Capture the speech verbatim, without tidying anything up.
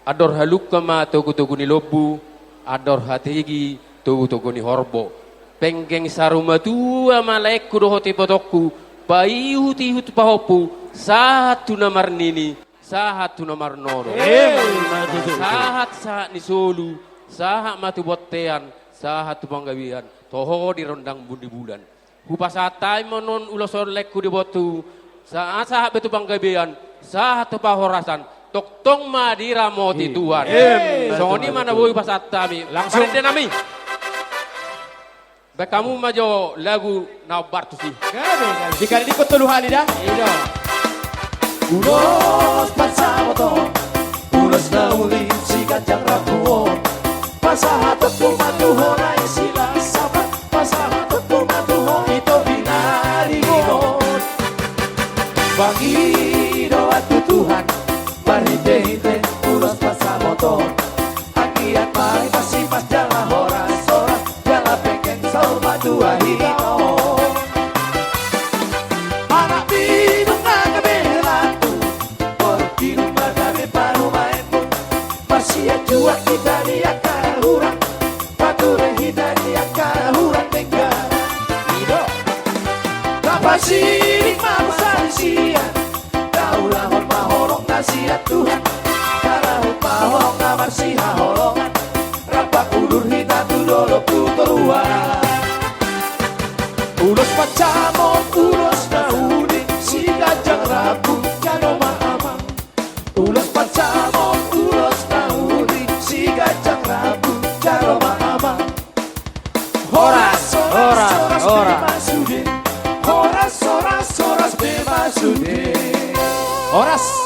Andor halungka ma togu-togu ni lombu, andor hatigi togu-togu ni horbo. Penggeng saur matua ma laengku dohot ibotongku, paihut-ihut pahompu, sahat tu na marnini, sahat tu na marnono. Emma tutu. Sahat-sahat ni solu, sahat ma tu bontean, sahat tu panggabean, toho di rondang ni bulan. Hupasahat hami ma on ulos on laengku di bontean, sa-, sahat be tu panggabean, sahat tu parhorasan, tongtong ma diramoti Tuhan. Emma tutu. Songon i ma na boi hupasahat hami. Langsung. Parende nami. Baen hamu ma jo lagu na hombar tusi. Gabe, gabe. Dikali dikot tolu hali da. Iya. Ulos pansamotan, ulos na uli siganjang rambu on. Pasahatonku ma tu ho na silas sabat, pasahatonku ma tu ho ito binari on. Pangidoan tu Tuhan, marhite-hite ulos pansamotan. Anggiat ma hipas-hipas jala horas-horas, jala penggeng saur matua hita on. Anak ni inong na gabe helamu, boru ni inong na gabe parumaenmu. Marsianjuan hita di angka na hurang, pature hita di angka na hurang denggan. Ido. Tapasiling ma parsalisian, taulahon ma holong na sian Tuhan. Tarahut ma holong na marsihaholongan, rap mangulur hita tu dolok tu toruan. Ulos pansamotan, ulos na uli siganjang rambu, jalo ma amang. Ulos pansamotan, ulos na uli siganjang rambu, jalo ma amang. Horas, horas, horas, horas be ma sude. Horas, horas, horas be ma sude. Horas.